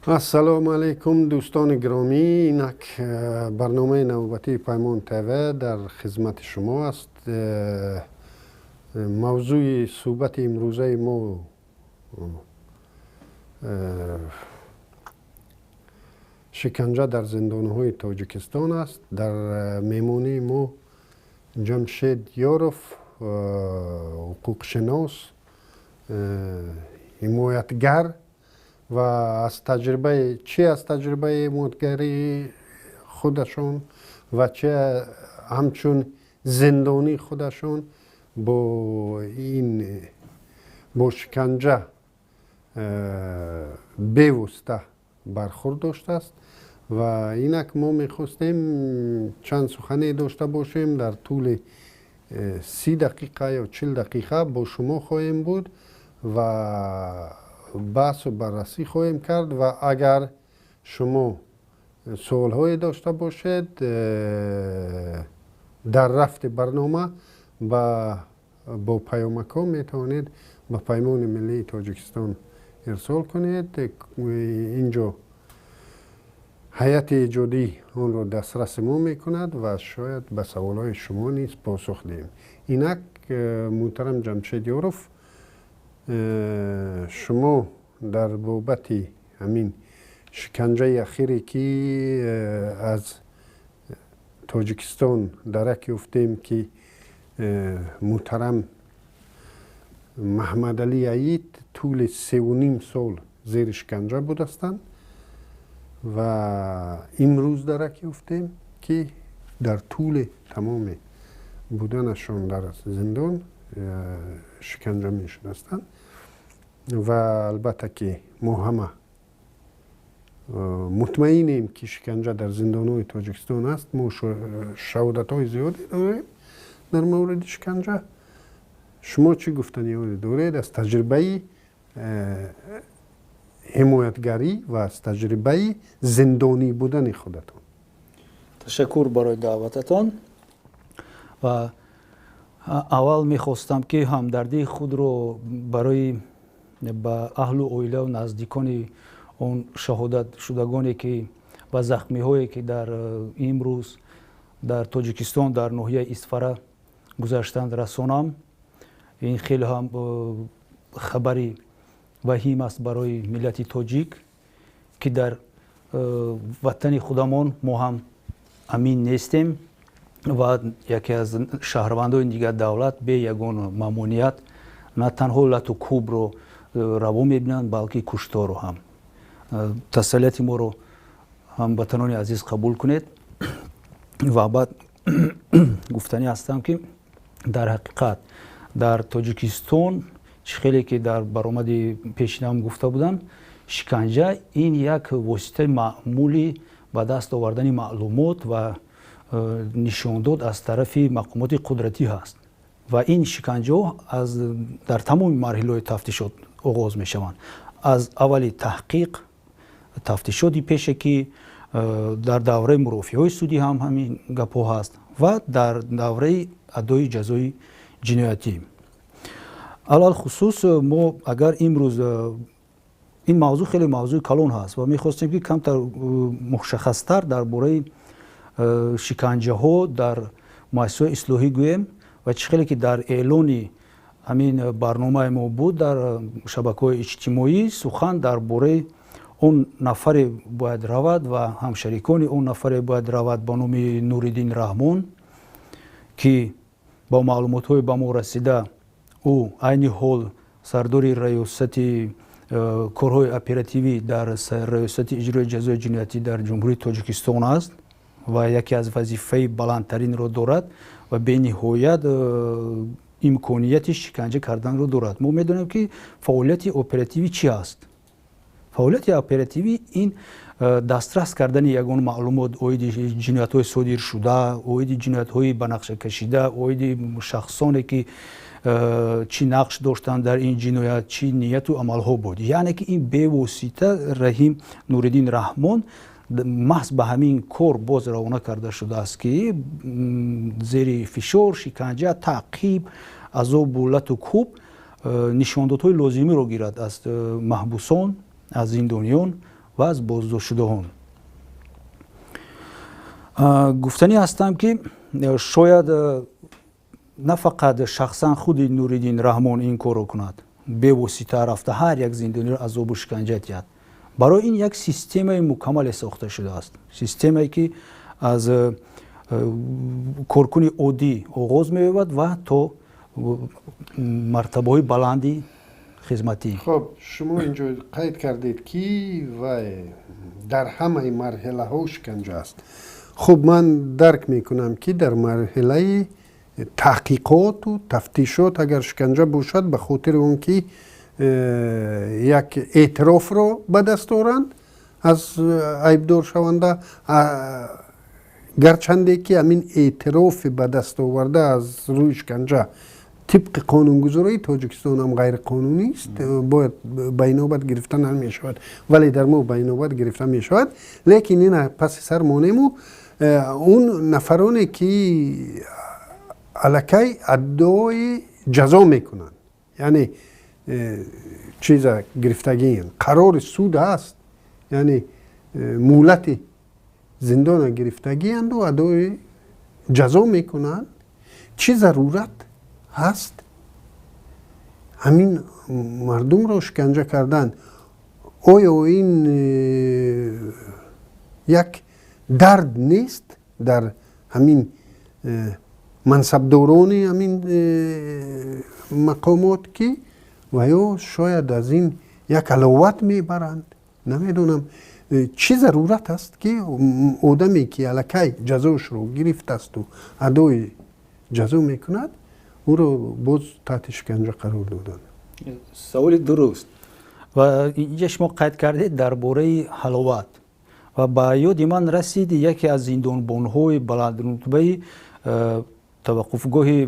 Ассалому алайкум, дӯстони гиромӣ. Инак барномаи навбатии Паймон ТВ дар хизмати шумо аст. Мавзӯи суҳбати имрӯзаи мо шиканҷа дар зиндонҳои Тоҷикистон аст. Дар меҳмонии мо Ҷамшед Ёров, ҳуқуқшинос, ҳимоятгар ва аз таҷрибаи чи аз таҷрибаи ҳимоятгарии худашон ва чи ҳамчун зиндонии худашон бо ин бо шиканҷа бевосита бархурд доштааст. Ва инак мо мехостем чанд сухане дошта бошем. Дар тӯли 30 дақиқа ё 40 дақиқа бо шумо хоҳем буд ва баҳсу баррасӣ хоҳем кард. Ва агар шумо суолҳое дошта бошед, дар рафти барнома бо паёмакҳо метавонед ба Паймони миллии Тоҷикистон ирсол кунед. Инҷо ҳайати эҷодӣ онро дастраси мо мекунад ва шояд ба саволҳои шумо низ посух диҳем. Инак, муҳтарам Ҷамшед Ёров, шумо дар бобати ҳамин шиканҷаи ахире, ки аз Тоҷикистон дарак ёфтем, ки муҳтарам Маҳмадалӣ Аид тӯли 3,5 сол зери шиканҷа будастанд ва имрӯз дарак ёфтем, ки дар тӯли тамоми буданашон дар зиндон шиканҷа мешудастанд. Ва албатта ки мо ҳама мутмаинем, ки шиканҷа дар зиндонҳои Тоҷикистон аст. Мо шаҳодатҳои зиёде дорем дар мавриди шиканҷа. Шумо чӣ гуфтаниҳое доред аз таҷрибаи ҳимоятгарӣ ва аз таҷрибаи зиндонӣ будани худатон? Ташаккур барои даъвататон. Ва аввал мехостам, ки ҳамдардии худро барои ба аҳлу оилаву наздикони он шаҳодатшудагоне ки ва захмиҳое, ки дар имрӯз дар Тоҷикистон дар ноҳияи Исфара гузаштанд, расонам. Ин хеле ҳам хабари ваҳим аст барои миллати тоҷик, ки дар ватани худамон мо ҳам амин нестем ва яке аз шаҳрвандони дигар давлат бе ягон мамоният на танҳо лату кӯбро раво мебинанд, балки кушторро ҳам. Тасаллияти моро, ҳамватанони азиз, қабул кунед. Ва баъд гуфтанӣ ҳастам, ки дар ҳақиқат дар Тоҷикистон Чӣ хеле ки дар баромади пешинам гуфта будам, шиканҷа ин як воситаи маъмули ба даст овардани маълумот ва нишондод аз тарафи мақомоти қудратӣ ҳаст ва ин шиканҷаҳо дар тамоми марҳилаҳои тафтишот оғоз мешаванд. Аз аввали таҳқиқ, тафтишоти пешакӣ, дар давраи мурофиаҳои судӣ ҳам ҳамин гапҳо ҳаст ва дар давраи адои ҷазои ҷиноятӣ. Алалхусус мо агар имрӯз ин мавзӯъ хеле мавзӯи калон ҳаст ва мехостем, ки камтар мушаххастар дар бораи шиканҷаҳо дар муассисаҳои ислоҳӣ гӯем ва чӣ хеле ки дар эълони ҳамин барномаи мо буд дар шабакаҳои иҷтимоӣ, сухан дар бораи он нафаре бояд равад ва ҳамшарикони он нафаре бояд равад ба номи Нуриддин Раҳмон, ки бо маълумотҳои ба мо расида, ӯ айни ҳол сардори раёсати корҳои оперативӣ дар Раёсати иҷрои ҷазои ҷиноятӣ дар Ҷумҳурии Тоҷикистон аст ва яке аз вазифаи баландтаринро дорад ва бениҳоят имконияти шиканҷа карданро дорад. Мо медонем, ки фаъолияти оперативӣ чӣ аст. Фаъолияти оперативӣ ин дастрас кардани ягон маълумот оиди ҷиноятҳои содиршуда, оиди ҷиноятҳои ба нақша кашида, оиди шахсоне, ки чӣ нақш доштанд дар ин ҷиноят, чӣ нияту амалҳо буд. Яъне ки ин бевосита Раҳим Нуриддин Раҳмон маҳз ба ҳамин кор боз равона карда шудааст, ки зери фишор, шиканҷа, таъқиб, азобу лату кӯб нишондодҳои лозимиро гирад аз маҳбусон, аз зиндониён ва аз боздоштшудаҳон. Гуфтанӣ ҳастам, ки шояд на фақат шахсан худи Нуриддин Раҳмон ин корро кунад, бевосита рафта ҳар як зиндониро азобу шиканҷа диҳад. Барои ин як системаи мукаммале сохта шудааст, системае, ки аз коркуни оддӣ оғоз меёбад ва то мартабаҳои баланди хизматӣ. Хуб, шумо инҷо қайд кардед, ки вай дар ҳамаи марҳилаҳо шиканҷа аст. Хуб, ман дарк мекунам, ки дар марҳилаи таҳқиқоту тафтишот агар шиканҷа бошад, ба хотири он ки як эътирофро ба даст оранд аз айбдоршаванда, гарчанде ки ҳамин эътирофи ба даст оварда аз рӯи шиканҷа тибқи қонунгузории Тоҷикистон ҳам ғайриқонунист, бояд ба инобат гирифта намешавад, вале дар мо ба инобат гирифта мешавад. Лекин ина паси сар монему, он нафароне, ки аллакай адои ҷазо мекунанд, яъне чиза гирифтагиен, қарори суд ҳаст, яъне муҳлати зиндона гирифтагианду адои ҷазо мекунанд, чӣ зарурат ҳаст ҳамин мардумро шиканҷа кардан? Оё ин як дард нест дар ҳамин мансабдорони ҳамин мақомот, ки ва ё шояд аз ин як ҳаловат мебаранд? Намедонам, чӣ зарурат аст, ки одаме, ки аллакай ҷазошро гирифтасту адои ҷазо мекунад, ӯро боз таҳти шиканҷа қарор додан? Саволи дуруст. Ва инҷа шумо қайд кардед дар бораи ҳаловат ва ба ёди ман расид яке аз зиндонбонҳои баландрутбаи таваққуфгоҳи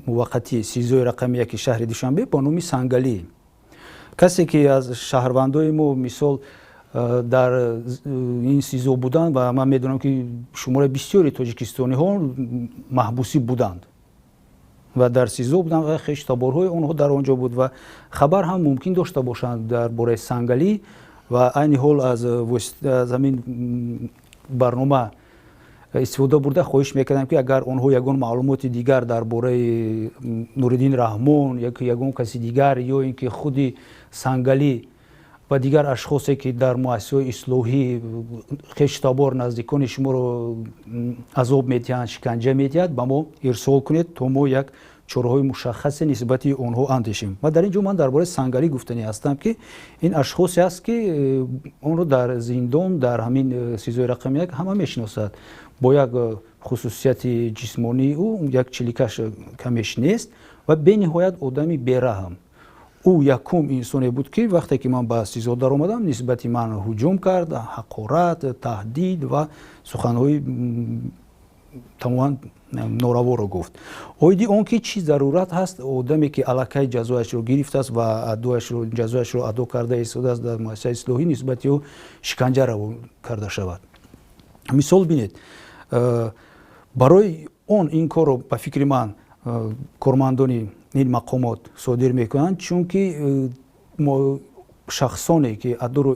муваққатӣ СИЗОи рақами 1 шаҳри Душанбе бо номи Сангалӣ. Касе ки аз шаҳрвандои мо, мисол, дар ин СИЗО буданд, ва ман медонам, ки шумораи бисёри тоҷикистониҳо маҳбусӣ буданд ва дар СИЗО буданд ва хештаборҳои онҳо дар он ҷо буд ва хабар ҳам мумкин дошта бошанд дар бораи Сангалӣ. Ва айни ҳол аз ҳамин барнома истифода бурда, хоҳиш мекардам, ки агар онҳо ягон маълумоти дигар дар бораи Нуриддин Раҳмон, ягон каси дигар ё ин ки худи Сангалӣ ва дигар ашхосе, ки дар муассисаҳои ислоҳӣ хештабор, наздикони шуморо азоб медиҳанд, шиканҷа медиҳад, ба мо ирсол кунед, то мо як чораҳои мушаххасе нисбати онҳо андешем. Ва дар ин ҷо ман дар бораи Сангалӣ гуфтанӣ ҳастам, ки ин ашхосе аст, ки онро дар зиндон, дар ҳамин СИЗОи рақами 1 ҳама мешиносад, бо як хусусияти ҷисмонии ӯ, як чиликаш камеш нест ва бениҳоят одами бераҳм. Ӯ якум инсоне буд, ки вақте ки ман ба СИЗО даромадам, нисбати ман ҳуҷум кард, ҳақорат, таҳдид ва суханҳои тамоман нораворо гуфт. Оиди он ки чӣ зарурат ҳаст одаме, ки аллакай ҷазояшро гирифтааст ва адояшро, ҷазояшро адо карда истодааст дар муассисаи ислоҳӣ, нисбати ӯ шиканҷа раво карда шавад. Мисол бинед, барои он ин корро, ба фикри ман, кормандони ин мақомот содир мекунанд, чунки шахсоне, ки адоро,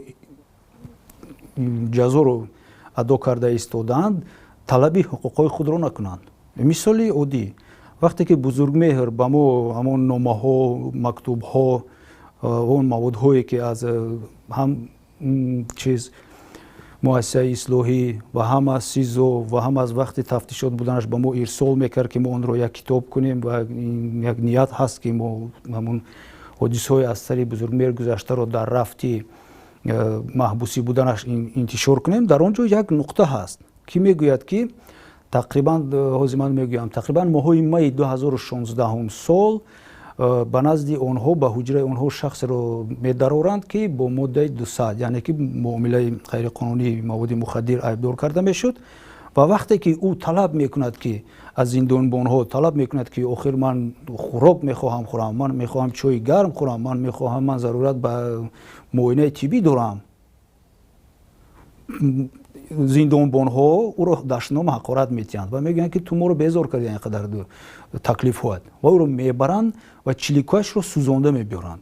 ҷазоро адо карда истодаанд, талаби ҳуқуқҳои худро накунанд. Мисоли оддӣ: вақте ки Бузургмеҳр ба мо ҳамон номаҳо, мактубҳо, он маводҳое, ки аз ҳам чиз муассисаи ислоҳӣ ва ҳам аз СИЗО ва ҳам аз вақти тафтишот буданаш ба мо ирсол мекард, ки мо онро як китоб кунем, ва як ният ҳаст, ки мо ҳамон ҳодисаҳои аз сари Бузургмеҳр гузаштаро дар рафти маҳбусӣ буданаш интишор кунем, дар он ҷо як нуқта ҳаст, ки мегӯяд, ки тақрибан, ҳозир ман мегӯям, тақрибан моҳҳои майи 2016 сол ба назди онҳо, ба ҳуҷраи онҳо шахсеро медароранд, ки бо моддаи 200, яъне ки муомилаи ғайриқонунии маводи мухаддир айбдор карда мешуд. Ва вақте ки ӯ талаб мекунад, ки аз зиндонбонҳо талаб мекунад, ки охир ман хӯрок мехоҳам хӯрам, ман мехоҳам чойи гарм хӯрам, ман мехоҳам, ман зарурат ба муоинаи тиббӣ дорам, зиндонбонҳо ӯро дашному ҳақорат метиҳанд ва мегӯянд, ки ту моро безор кардӣ, ин қадар таклифҳоят, ва ӯро мебаранд ва чиликояшро сӯзонда мебиёранд.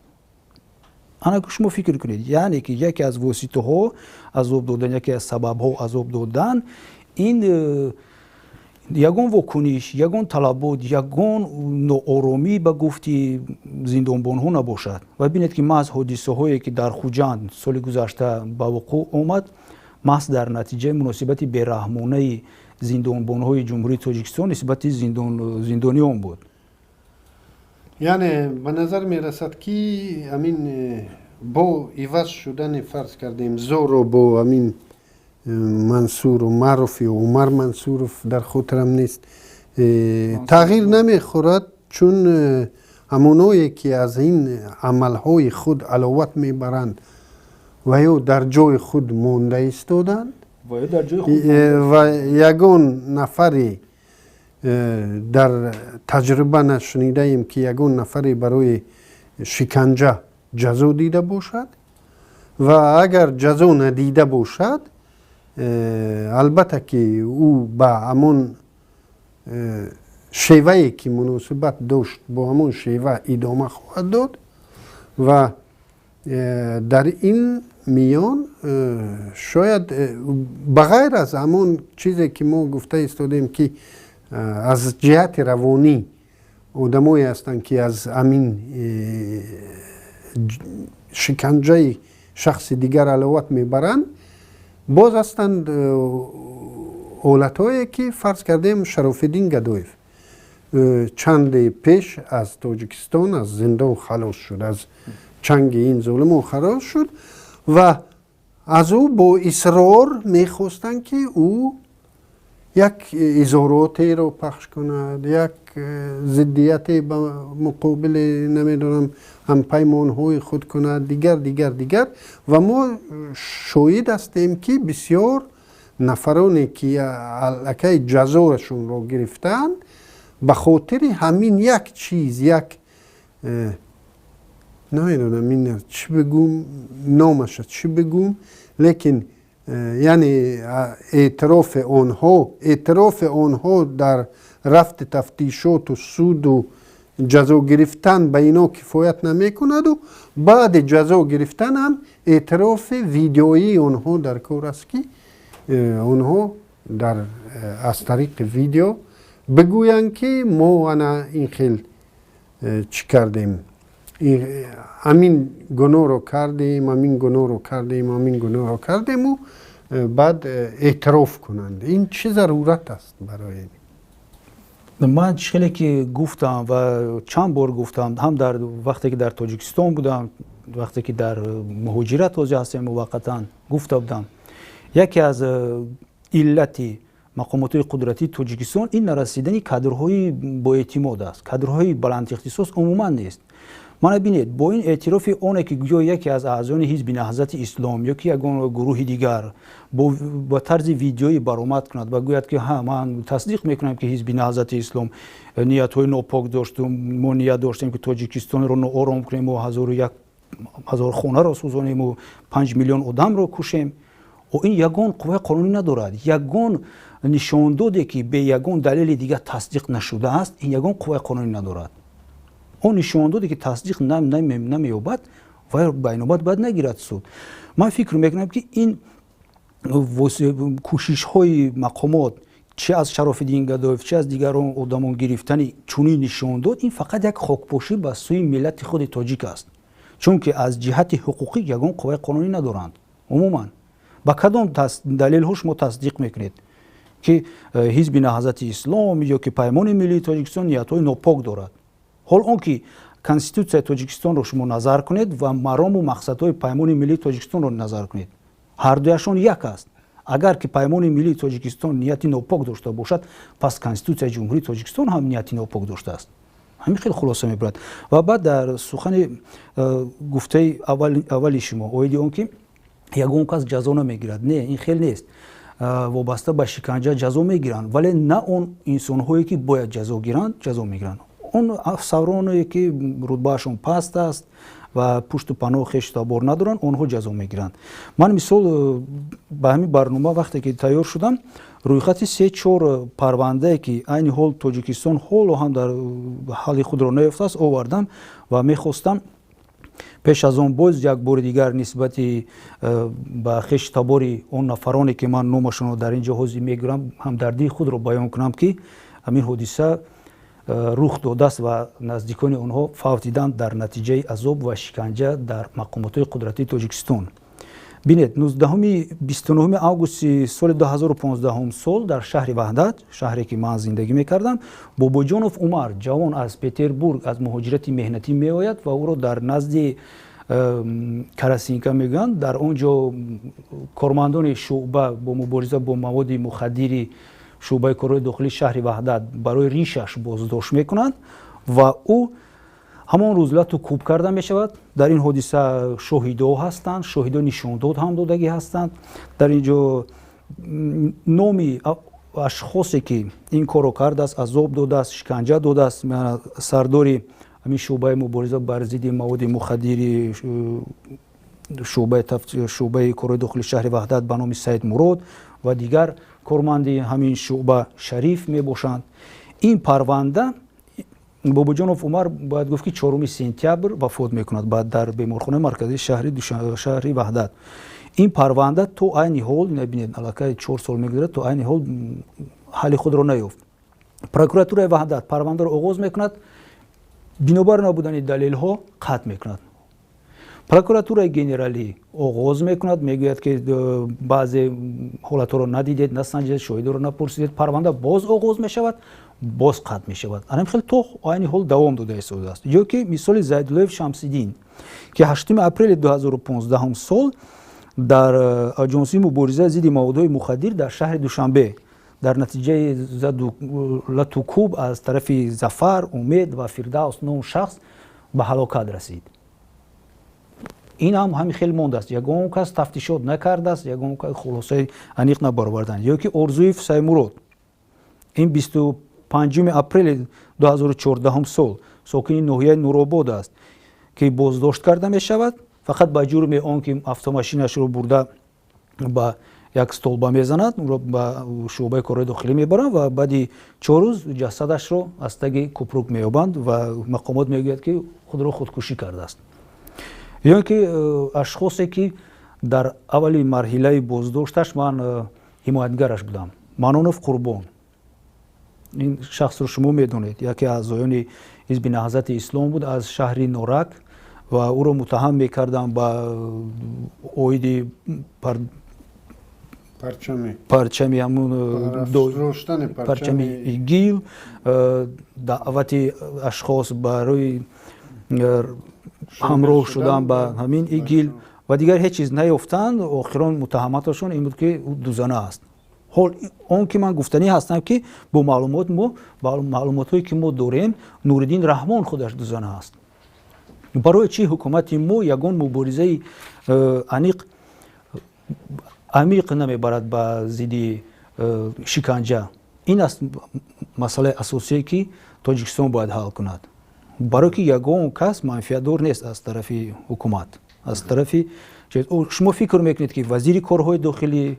Ана шумо фикр кунед, яъне ки яке аз воситаҳо азоб додан, яке аз сабабҳо азоб додан ин ягон вокуниш, ягон талабот, ягон нооромӣ ба гуфти зиндонбонҳо набошад. Ва бинед, ки маҳз ҳодисаҳое, ки дар Хуҷанд соли гузашта ба вуқӯъ омад, маҳз дар натиҷаи муносибати бераҳмонаи зиндонбонҳои Ҷумҳурии Тоҷикистон нисбати зиндониён буд. Яъне ба назар мерасад, ки ҳамин бо иваз шудани, фарз кардем, Зоро бо ҳамин Мансуру Маров ё Умар Мансуров, дар хотирам нест, тағйир намехӯрад, чун ҳамоное, ки аз ин амалҳои худ аловат мебаранд ва ё дар ҷои худ монда истоданд ва ягон нафаре дар таҷриба нашунидаем, ки ягон нафаре барои шиканҷа ҷазо дида бошад. Ва агар ҷазо надида бошад, албатта ки ӯ ба ҳамон шевае, ки муносибат дошт, бо ҳамон шева идома хоҳад дод. Ва дар ин миён шояд ба ғайр аз ҳамон чизе, ки мо гуфта истодем, ки аз ҷиҳати равонӣ одамое ҳастанд, ки аз ҳамин шиканҷаи шахси дигар аловат мебаранд, боз ҳастанд ҳолатҳое, ки фарз кардем, Шарофиддин Гадоев чанде пеш аз Тоҷикистон аз зиндон халос шуд, аз чанги ин золимон халос шуд ва аз ӯ бо исрор мехостанд, ки ӯ як изҳоротеро пахш кунад, як зиддияте ба муқобили, намедонам, ҳампаймонҳои худ кунад, дигар, дигар, дигар. Ва мо шоҳид ҳастем, ки бисёр нафароне, ки аллакай ҷазоашонро гирифтаанд, ба хотири ҳамин як чиз, як намедонам ин чӣ бигӯм, номаша чӣ бигӯм, лекин яъне эътирофи онҳо дар рафти тафтишоту суду ҷазо гирифтан ба ино кифоят намекунаду баъди ҷазо гирифтан ҳам эътирофи видеоии онҳо дар кор аст, ки онҳо дар аз тариқи видео бигӯянд, ки мо ана ин хел чӣ кардем, ҳамин гуноҳро кардем, ҳамин гуноҳро кардем, ҳамин гуноҳро кардему баъд эътироф кунанд. Ин чӣ зарурат аст барои Ман хеле ки гуфтам ва чанд бор гуфтам, ҳам дар вақте ки дар Тоҷикистон будам, вақте ки дар муҳоҷират ҳозир ҳастем муваққатан, гуфта будам, яке аз иллати мақомотҳои қудратии Тоҷикистон ин нарасидани кадрҳои боэътимод аст. Кадрҳои баландихтисос умуман нест. Мана бинед, бо ин эътирофи оне ки гӯё яке аз аъзони ҳизби Наҳзати Ислом ё ки ягон гурӯҳи дигар ба тарзи видеоӣ баромад кунад ва гӯяд, ки ҳа, ман тасдиқ мекунам, ки ҳизби Наҳзати Ислом ниятҳои нопок дошту мо ният доштем, ки Тоҷикистонро ноором кунем ва 1001 ҳазор хонаро сӯзонему 5 миллион одамро кушем, ин ягон қувваи қонунӣ надорад. Ягон нишондоде, ки бе ягон далели дигар тасдиқ нашудааст, ин ягон қувваи қонунӣ надорад. Он нишондоде, ки тасдиқ намеёбад, вай ба инобат бояд нагирад суд. Ман фикр мекунам, ки ин кӯшишҳои мақомот, чи аз Шарофиддин Гадоев, чи аз дигарон одамон гирифтани чунин нишондод, ин фақат як хокпошӣ ба сӯи миллати худи тоҷик аст, чунки аз ҷиҳати ҳуқуқӣ ягон қувваи қонунӣ надоранд. Умуман, ба кадом далелҳо шумо тасдиқ мекунед, ки ҳизби Наҳзати Ислом ё ки Паймони Миллии Тоҷикистон ниятҳои нопок дорад? Ҳол он ки Конститутсияи Тоҷикистонро шумо назар кунед ва марому мақсадҳои Паймони Миллии Тоҷикистонро назар кунед, ҳардуяшон як аст. Агар ки Паймони Миллии Тоҷикистон нияти нопок дошта бошад, пас Конститутсияи Ҷумҳурии Тоҷикистон ҳам нияти нопок доштааст. Ҳамин хеле хулоса мебарад. Ва баъд дар сухани гуфтаи аввали шумо оиди он ки ягон кас ҷазо намегирад, не, ин хел нест. Вобаста ба шиканҷа ҷазо мегиранд, вале на он инсонҳое, ки бояд ҷазо гиранд, ҷазо мегиранд. Он афсароне, ки рутбаашон паст аст ва пушту паноҳ, хешу табор надоранд, онҳо ҷазо мегиранд. Ман мисол ба ҳамин барнома вақте ки тайёр шудам, рӯйхати се чор парвандае, ки айни ҳол Тоҷикистон ҳоло ҳам дар ҳалли худро наёфтааст, овардам ва мехостам пеш аз он боз як бори дигар нисбати ба хешу табори он нафароне, ки ман номашонро дар ин ҷо ҳозир мегӯрам, ҳамдардии худро баён кунам, ки ҳамин ҳодиса рух додааст ва наздикони онҳо фавтиданд дар натиҷаи азоб ва шиканҷа дар мақомотҳои қудратии Тоҷикистон. Бинед, 29 августи соли 2015 сол дар шаҳри Ваҳдат, шаҳре ки ман зиндагӣ мекардам, Бобоҷонов Умар, ҷавон аз Петербург аз муҳоҷирати меҳнатӣ меояд ва ӯро дар назди Карасинка мегӯянд, дар он ҷо кормандони шӯъба бо мубориза бо маводи мухаддири шӯъбаи корҳои дохилии шаҳри Ваҳдат барои ришаш боздошт мекунанд ва ӯ ҳамон рӯз лату кӯб карда мешавад. Дар ин ҳодиса шоҳидо ҳастанд, шоҳидо нишондод ҳам додагӣ ҳастанд. Дар ин ҷо номи ашхосе, ки ин корро кардааст, азоб додааст, шиканҷа додааст, сардори ҳамин шӯъбаи мубориза бар зидди маводи мухаддири шӯъбаи корҳои дохилии шаҳри Ваҳдат ба номи Саид Мурод ва дигар корманди ҳамин шӯъба Шариф мебошанд. Ин парванда, Бобоҷонов Умар, бояд гуфт, ки 4 сентябр вафот мекунад дар беморхонаи марказии шаҳри Ваҳдат. Ин парванда то айни ҳол, бинед, аллакай 4 сол мегузарад, то айни ҳол ҳалли худро наёфт. Прокуратураи Ваҳдат парвандаро оғоз мекунад, бинобар набудани далелҳо қатъ мекунад. Прокуратураи генералӣ оғоз мекунад, мегӯяд, ки баъзе ҳолатҳоро надидед, насанҷидед, шоҳидоро напурсидед. Парванда боз оғоз мешавад, боз қатъ мешавад. Анам хел то айни ҳол давом дода истодааст. Ё ки мисоли Зайдуллоев Шамсиддин, ки 8 апрели 2015 сол дар Аҷонсии мубориза зидди маводҳои мухаддир дар шаҳри Душанбе дар натиҷаи заду латукӯб аз тарафи Зафар, Умед ва Фирдавс ном шахс ба ҳалокат расид. Ин ҳам ҳамин хел мондааст, ягон кас тафтишот накардааст, ягон кас хулосаи аниқ набароварданд. Ё ки Орзуев Саймурод, ин 25 апрели 2014 сол, сокини ноҳияи Нуробод аст, ки боздошт карда мешавад фақат ба ҷурми он ки автомошинашро бурда ба як столба мезанад. Ӯро ба шӯъбаи корҳои дохилӣ мебаранд ва баъди 4 рӯз ҷасадашро аз таги купрук меёбанд ва мақомот мегӯяд, ки худро худкушӣ кардааст. Ё ки ашхосе, ки дар аввали марҳилаи боздошташ ман ҳимоятгараш будам, Манонов Қурбон. Ин шахсро шумо медонед, яке аз аъзоёни ҳизби Наҳзати Ислом буд аз шаҳри Норак ва ӯро муттаҳам мекардам ба оиди парчами ҳамун парчами ИГИЛ, даъвати ашхос барои ҳамроҳ шудан ба ҳамин ИГИЛ ва дигар. Ҳеҷ чиз наёфтанд. Охирон муттаҳаматашон ин буд, ки ӯ дузана аст. Ҳол он ки ман гуфтанӣ ҳастам, ки бо маълумот мо, маълумотҳое ки мо дорем, Нуриддин Раҳмон худаш дузана аст. Барои чӣ ҳукумати мо ягон муборизаи аниқ, амиқ намебарад ба зидди шиканҷа? Ин аст масъалаи асосие, ки Тоҷикистон бояд ҳал кунад, барое ки ягон кас манфиатдор нест аз тарафи ҳукумат, аз тарафи. Шумо фикр мекунед, ки вазири корҳои дохилӣ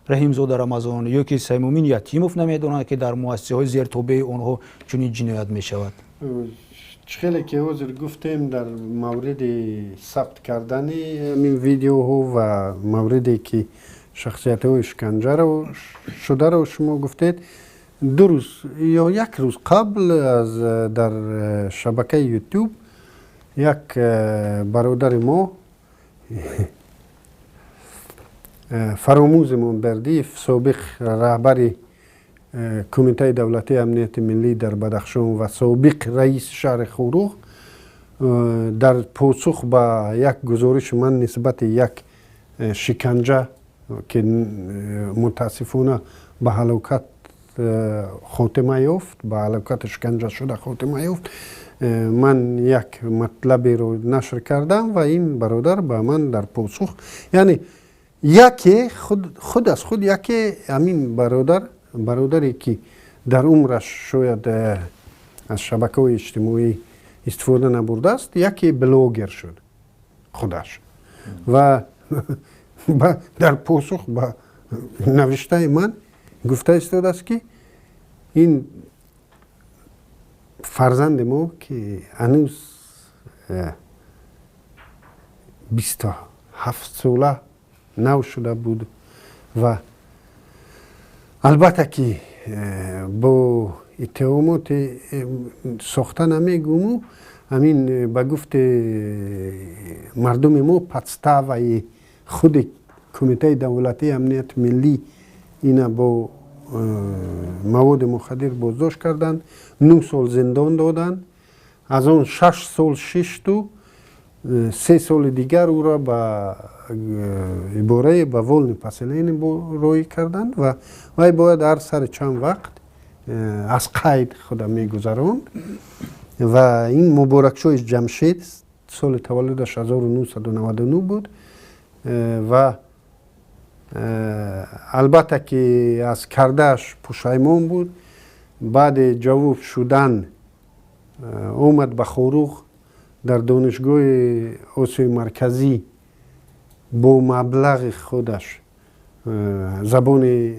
Раҳимзода Рамазон ё ки Саймумин Ятимов намедонанд, ки дар муассисаҳои зертобеи онҳо чунин ҷиноят мешавад? Чӣ хеле ки ҳозир гуфтем, дар мавриди сабт кардани ҳамин видеоҳо ва мавриде ки шахсиятҳои шиканҷаро шударо шумо гуфтед, 2 рӯз ё як рӯз қабл аз дар шабакаи Ютуб як бародари мо, Фаромӯзимон Бердиев, собиқ раҳбари Кумитаи давлатии амнияти миллӣ дар Бадахшон ва собиқ раиси шаҳри Хуруғ, дар посух ба як гузориши ман нисбати як шиканҷа, ки мутаассифона ба ҳалокат хотима ёфт, ба ҳалокати шиканҷашуда хотима ёфт, ман як матлаберо нашр кардам ва ин бародар ба ман дар посух, яъне яке худ аз худ, яке ҳамин бародар, бародаре ки дар умраш шояд аз шабакаҳои иҷтимоӣ истифода набурдааст, яке блогер шуд худаш ва дар посух ба навиштаи ман гуфта истодааст, ки ин фарзанди мо, ки ҳанӯз 27 сола нав шуда буд ва албатта ки бо иттиҳомоти сохта намегӯму, ҳамин ба гуфти мардуми мо подставаи худи Кумитаи давлатии амнияти миллӣ ина бо маводи мухаддир боздошт карданд, 9 сол зиндон доданд, аз он 6 сол шишту 3 соли дигар ӯро ба ибораи ба вольное поселение роҳӣ карданд ва вай бояд ҳар сари чанд вақт аз қайд худа мегузаронд. Ва ин Муборакшои Ҷамшед, соли таваллудаш 1999 буд ва албатта ки аз кардааш пушаймон буд. Баъди ҷавоб шудан омад ба Хоруғ, дар Донишгоҳи Осиёи Марказӣ бо маблағи худаш забони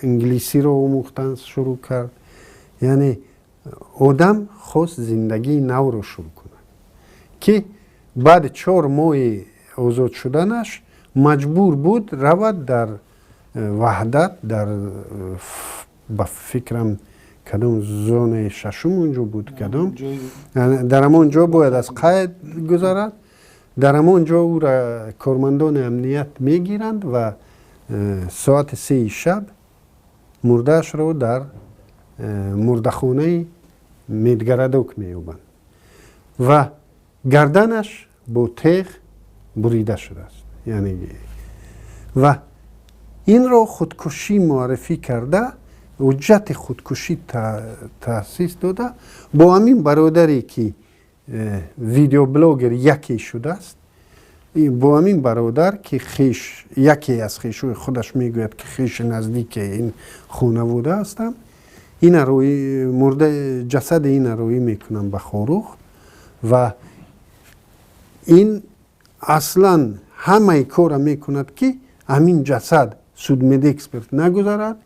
инглисиро омӯхтан шурӯъ кард. Яъне одам хост зиндагии навро шурӯъ кунад, ки баъди 4 моҳи озод шуданаш маҷбур буд равад дар Ваҳдат, дар ба фикрам, кадом зонаи шашум унҷо буд, кадом, дар ҳамон ҷо бояд аз қайд гузарад. Дар ҳамон ҷо ӯра кормандони амният мегиранд ва соати 3-и шаб мурдаашро дар мурдахонаи медгородок меёбанд ва гарданаш бо теғ бурида шудааст. Яъне ва инро худкушӣ муаррифӣ карда, ҳуҷҷати худкушӣ таъсис дода, бо ҳамин бародаре ки видеоблогер яке шудааст, бо ҳамин бародар, ки хеш, яке аз хешои худаш мегӯяд, ки хеши наздики ин хонавода ҳастам, ина рӯи мурда, ҷасади ина рӯӣ мекунам ба Хоруғ. Ва ин аслан ҳамаи корро мекунад, ки ҳамин ҷасад судмедэксперт нагузарад.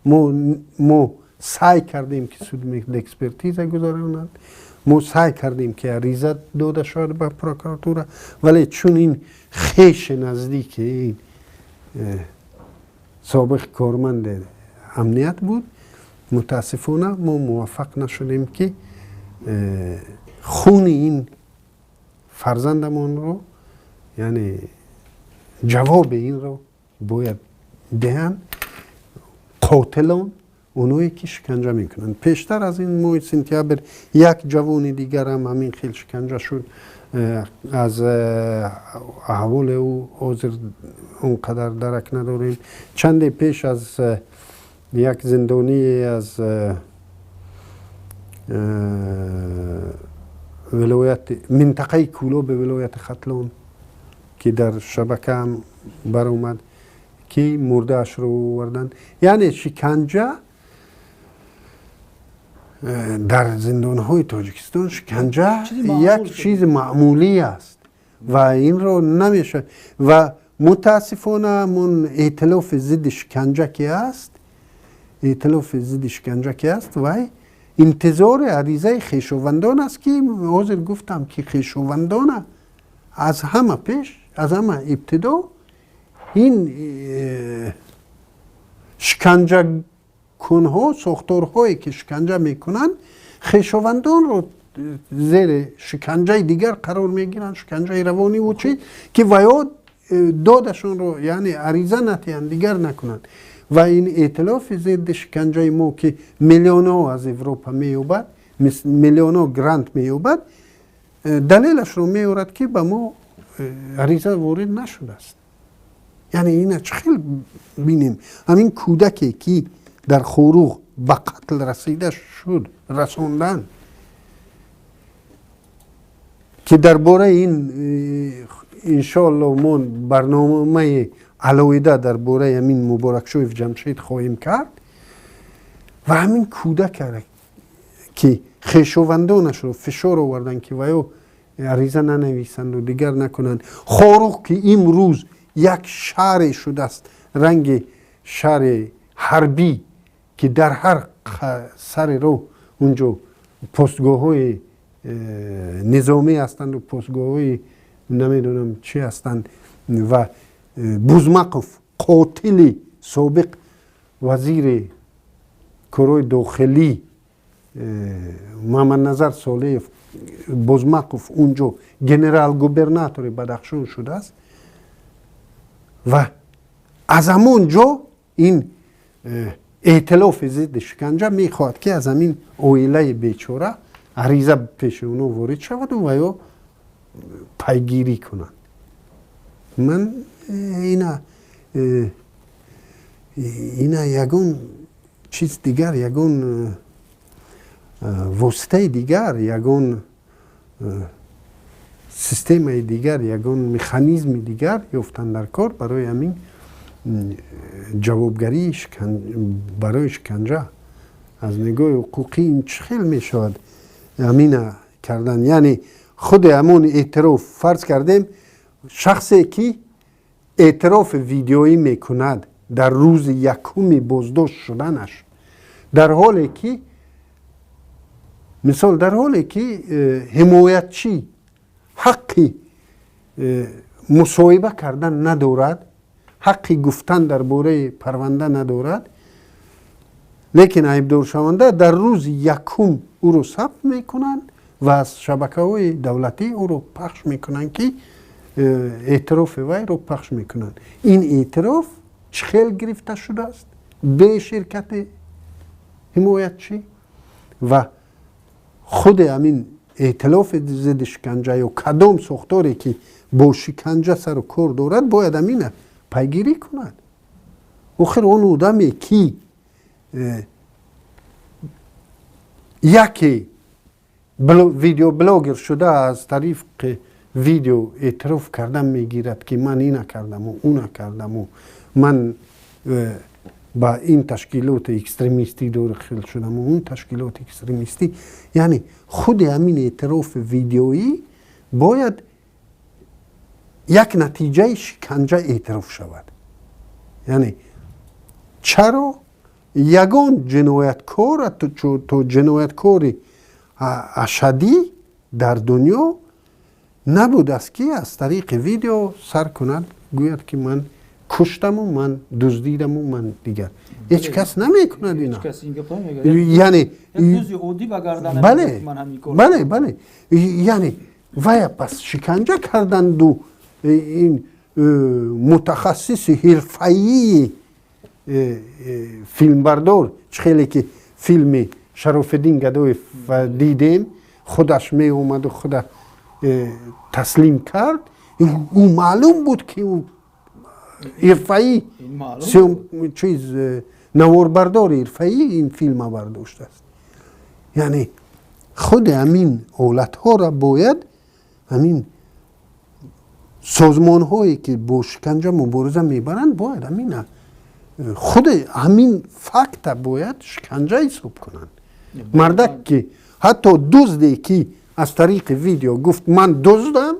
Мо саъй кардем, ки судмедэкспертиза гузаронад, мо саъй кардем, ки ариза дода шавад ба прокуратура, вале чун ин хеши наздики ин собиқ корманди амният буд, мутаассифона мо муваффақ нашудем, ки хуни ин фарзандамонро, яъне ҷавоби инро бояд диҳанд қотилон, оное ки шиканҷа мекунанд. Пештар аз ин моҳи сентябр як ҷавони дигарам ҳамин хел шиканҷа шуд. Аз аҳволи ӯ ҳозир он қадар дарак надорем. Чанде пеш аз як зиндоние аз Вилояти, минтақаи Кӯлоби вилояти Хатлон, ки дар шабака ҳам баромад, ки мурдаашро оварданд. Яъне шиканҷа дар зиндонҳои Тоҷикистон, шиканҷа як чизи маъмулӣ аст ва инро намешавад. Ва мутаассифона ҳамон эътилофи зидди шиканҷа ки аст, эътилофи зидди шиканҷа ки аст, вай интизори аризаи хешовандон аст, ки ҳозир гуфтам, ки хешовандона аз ҳама пеш, аз ҳама ибтидо ин шиканҷакунҳо, сохторҳое ки шиканҷа мекунанд, хешовандонро зери шиканҷаи дигар қарор мегиранд, шиканҷаи равониву чӣ, ки ваё додашонро, яъне ариза натиҳанд, дигар накунанд. Ва ин эътилофи зидди шиканҷаи мо, ки миллионҳо аз Европа меёбад, миллионҳо грант меёбад, далелашро меорад, ки ба мо ариза ворид нашудааст. Яъне ина чӣ хел бинем? Ҳамин кӯдаке, ки дар Хоруғ ба қатл расида шуд, расондан, ки дар бораи ин иншоалло мо барномаи алоҳида дар бораи ҳамин Муборакшоев Ҷамшед хоҳем кард. Ва ҳамин кӯдака, ки хешовандонашро фишор оварданд, ки ваё ариза нанависанду дигар накунанд. Хоруғ, ки имрӯз як шаҳре шудааст ранги шаҳри ҳарбӣ, ки дар ҳар сари роҳ унҷо постгоҳҳои низомӣ ҳастанду постгоҳҳои намедонам чӣ ҳастанд, ва Бузмақов, қотили собиқ вазири корҳои дохилӣ Муҳаммадназар Солеев Бузмақов, унҷо генерал-губернатори Бадахшон шудааст. Ва аз ҳамон ҷо ин эътилофи зидди шиканҷа мехоҳад, ки аз ҳамин оилаи бечора ариза пеши оно ворид шаваду ва ё пайгирӣ кунанд. Ман ина ягон чиз дигар, ягон воситаи дигар, ягон системаи дигар, ягон механизми дигар ёфтан дар кор барои ҳамин ҷавобгарии барои шиканҷа. Аз нигоҳи ҳуқуқӣ ин чӣ хел мешавад ҳамина кардан? Яъне худи ҳамон эътироф, фарз кардем, шахсе ки эътирофи видеоӣ мекунад дар рӯзи якуми боздошт шуданаш, дар ҳоле ки, мисол, дар ҳоле ки ҳимоятчӣ ҳаққи мусоҳиба кардан надорад, ҳаққи гуфтан дар бораи парванда надорад, лекин айбдоршаванда дар рӯзи якум ӯро сабт мекунанд ва аз шабакаҳои давлатӣ ӯро пахш мекунанд, ки эътирофи вайро пахш мекунанд. Ин эътироф чӣ хел гирифта шудааст бе ширкати ҳимоятчӣ? Ва худи ҳамин эътилофи зидди шиканҷа ё кадом сохторе, ки бо шиканҷа сару кор дорад, бояд ҳамина пайгирӣ кунад. Охир он одаме, ки яке видеоблогер шуда, аз тариқи видео эътироф кардан мегирад, ки ман ина кардаму уна кардаму ман ба ин ташкилоти экстремистӣ дохил шудаму он ташкилоти экстремистӣ, яъне худи ҳамин эътирофи видеоӣ бояд як натиҷаи шиканҷа эътироф шавад. Яъне чаро ягон ҷинояткор, то ҷинояткори ашаддӣ дар дунё набудааст, ки аз тариқи видео сар кунад, гӯяд, ки ман куштаму ман дуздидаму ман дигар? Ҳеҷ кас намекунад ина. Яъне бале, яъне вая пас шиканҷа карданду ин мутахассиси ҳирфаии филмбардор, чӣ хеле ки филми Шарофиддин Гадоев дидем, худаш меомаду худа таслим кард. Ӯ маълум буд, ки ӯ ҳирфаӣ чиз, наворбардори ҳирфаӣ ин филма бардоштааст. Яъне Худи ҳамин ҳолатҳоро бояд ҳамин созмонҳое, ки бо шиканҷа мубориза мебаранд, бояд ҳамин худи ҳамин факта бояд шиканҷа ҳисоб кунанд. Мардак, ки ҳатто дузде, ки аз тариқи видео гуфт, ман дуздам,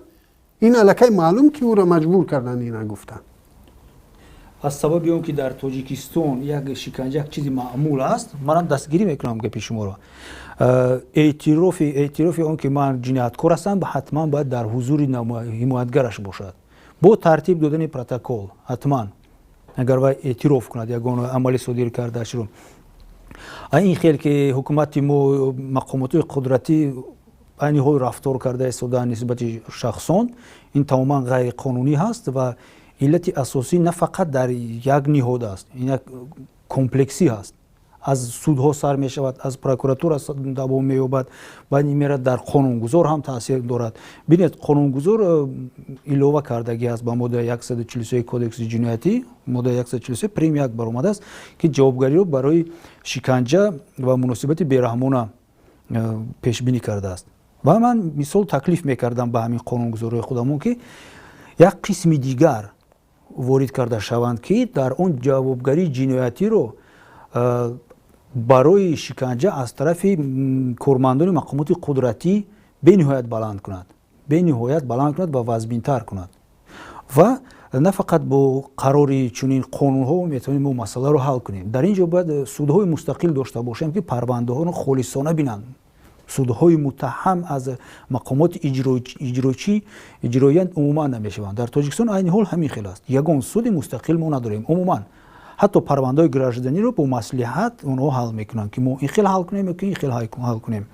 ин аллакай маълум, ки ӯро маҷбур карданд ина гуфтан. Аз сабаби он ки дар Тоҷикистон як шиканҷа як чизи маъмул аст, манам дастгирӣ мекунам гапи шуморо. Эътирофи он ки ман ҷинояткор ҳастам, ҳатман бояд дар ҳузури ҳимоятгараш бошад, бо тартиб додани протокол. Ҳатман, агар вай эътироф кунад ягон амали содир кардаашро. Ин хел ки ҳукумати мо, мақомоти қудратӣ айни ҳол рафтор карда истодаанд нисбати шахсон, ин тамоман ғайриқонунӣ ҳаст. Ва иллати асосӣ на фақат дар як ниҳод аст, ин як комплексӣ ҳаст: аз судҳо сар мешавад, аз прокуратура давом меёбад, баъд мерад, дар қонунгузор ҳам таъсир дорад. Бинед, қонунгузор илова кардагӣ аст ба моддаи 143 Кодекси ҷиноятӣ, моддаи 143 прим 1 баромадааст, ки ҷавобгариро барои шиканҷа ва муносибати бераҳмона пешбинӣ кардааст. Ва ман мисол таклиф мекардам ба ҳамин қонунгузорҳои худамон, ки як қисми дигар ворид карда шаванд, ки дар он ҷавобгарии ҷиноятиро барои шиканҷа аз тарафи кормандони мақомоти қудратӣ бениҳоят баланд кунад, бениҳоят баланд кунад ва вазбинтар кунад. Ва на фақат бо қарори чунин қонунҳо метавонем мо масъаларо ҳал кунем. Дар ин ҷо бояд судҳои мустақил дошта бошем, ки парвандаҳоро холисона бинанд. Судҳои муттаҳам аз мақомоти иҷрочӣ, иҷроия умуман намешаванд. Дар Тоҷикистон айни ҳол ҳамин хел аст: ягон суди мустақил мо надорем умуман. Ҳатто парвандаҳои гражданиро бо маслиҳат онҳо ҳал мекунанд, ки мо ин хел ҳал кунем ё ки ин хел ҳал кунем.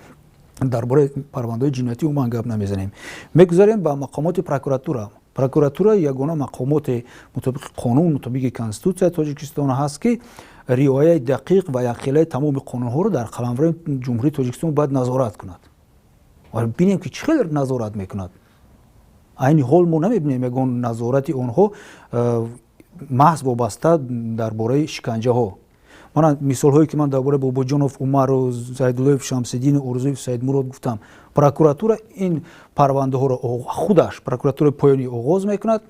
Дар бораи парвандаҳои ҷиноятӣ умуман гап намезанем. Мегузарем ба мақомоти прокуратура. Прокуратура ягона мақомоте мутобиқи қонун, мутобиқи Конститутсияи Тоҷикистон ҳаст, ки риояи дақиқ ва якхелаи тамоми қонунҳоро дар қаламрави Ҷумҳурии Тоҷикистон бояд назорат кунад. Ва бинем, ки чӣ хел назорат мекунад. Айни ҳол мо намебинем ягон назорати онҳо маҳз вобаста дар бораи шиканҷаҳо. Мана мисолҳое, ки ман дар бораи Бобоҷонов Умару, Зайдуллоев Шамсиддину, Орзуев Саидмурод гуфтам. Прокуратура ин парвандаҳоро худаш, прокуратураи поёнӣ, оғоз мекунад,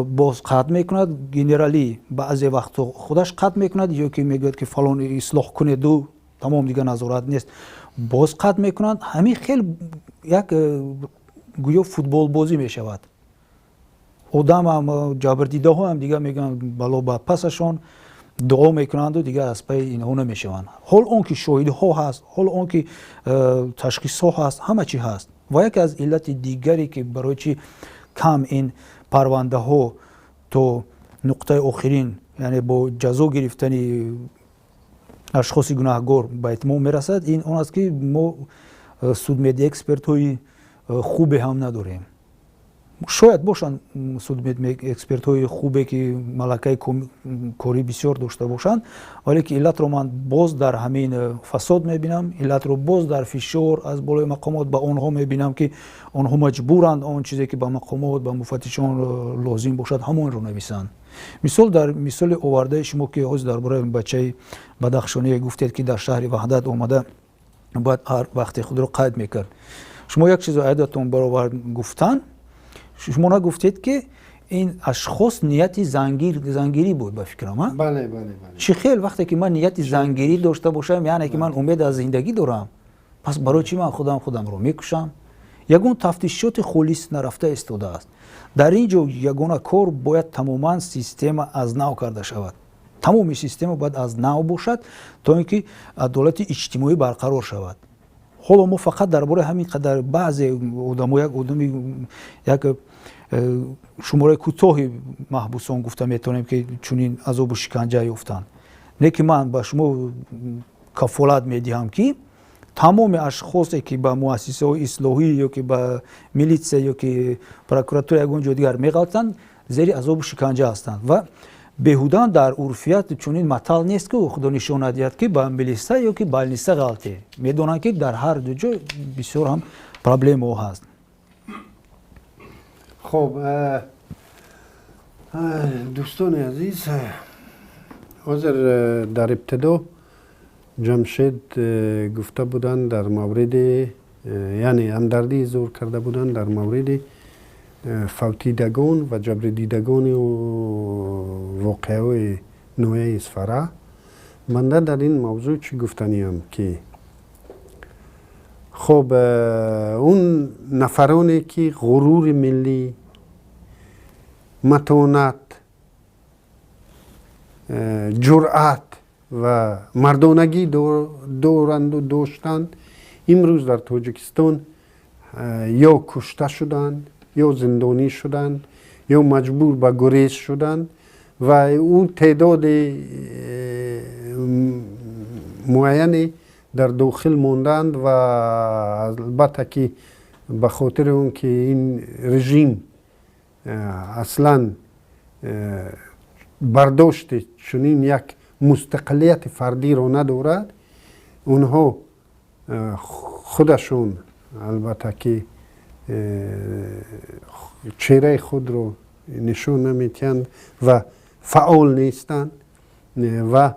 боз қатъ мекунад. Генералӣ баъзе вақтҳо худаш қатъ мекунад ё ки мегӯяд, ки фалон ислоҳ кунеду тамом, дигар назорат нест, боз қатъ мекунанд. Ҳамин хел як гӯё футболбозӣ мешавад. Одамам, ҷабрдидаҳоам дигар мегӯянд бало ба пасашон, дуо мекунанду дигар аз пайи инҳо намешаванд. Ҳол он ки шоҳидҳо ҳаст, ҳол он ки ташхисҳо ҳаст, ҳама чӣ ҳаст. Ва яке аз иллати дигаре, ки барои чӣ кам ин парвандаҳо то нуқтаи охирин, яъне бо ҷазо гирифтани ашхоси гунаҳгор, ба итмом мерасад, ин он аст, ки мо судмедэкспертҳои хубе ҳам надорем. Шояд бошанд судмедэкспертҳои хубе, ки малакаи корӣ бисёр дошта бошанд, вале ки иллатро ман боз дар ҳамин фасод мебинам, иллатро боз дар фишор аз болои мақомот ба онҳо мебинам, ки онҳо маҷбуранд он чизе, ки ба мақомот, ба муфаттишон лозим бошад, ҳамонро нависанд. Мисол, дар мисоли овардаи шумо, ки ҳозир дар бораи бачаи бадахшоние гуфтед, ки дар шаҳри Ваҳдат омада бояд ҳар вақте худро қайд мекард, шумо як чизо айдатон баровард гуфтан. Шумо нагуфтед, ки ин ашхос нияти зангирӣ буд, ба фикрам? Чӣ хел вақте ки ман нияти зангирӣ дошта бошам, яъне ки ман умед аз зиндагӣ дорам, пас барои чӣ ман худам худамро мекушам? Ягон тафтишоти холис нарафта истодааст дар ин ҷо. Ягона кор: бояд тамоман система аз нав карда шавад. Тамоми система бояд аз нав бошад, то ин ки адолати иҷтимоӣ барқарор шавад. Ҳоло мо фақат дар бораи ҳамин қадар баъзе одамо, як одами, як шумораи кӯтоҳи маҳбусон гуфта метавонем, ки чунин азобу шиканҷа ёфтанд. Не ки ман ба шумо кафолат медиҳам, ки тамоми ашхосе, ки ба муассисаҳои ислоҳӣ ё ки ба милитсия ё ки прокуратура, ягон ҷои дигар меғалтанд, зери азобу шиканҷа ҳастанд. Ва беҳудан дар урфият чунин матал нест, ки худо нишон надиҳад, ки ба милиса ё ки больница ғалте. Медонанд, ки дар ҳар ду ҷой бисёр ҳам проблемаҳо ҳаст. Хуб, дӯстони азиз, ҳозир дар ибтидо Ҷамшед гуфта буданд дар мавриди, яъне ҳамдардӣ изҳор карда буданд дар мавриди фавтидагон ва ҷабрдидагони воқеаҳои ноҳияи Исфара. Банда дар ин мавзӯъ чӣ гуфтаниям, ки хоб, он нафароне ки ғурури миллӣ, матонат, ҷуръат ва мардонагӣ доранду доштанд, имрӯз дар Тоҷикистон ё кушта шуданд, ё зиндонӣ шуданд, ё маҷбур ба гурез шуданд ва он теъдоди муайяне дар дохил монданд. Ва албатта ки ба хотири он ки ин режим аслан бардошти чунин як мустақилияти фардиро надорад, онҳо худашон албатта ки чеҳраи худро нишон наметиҳанд ва фаъол нестанд. Ва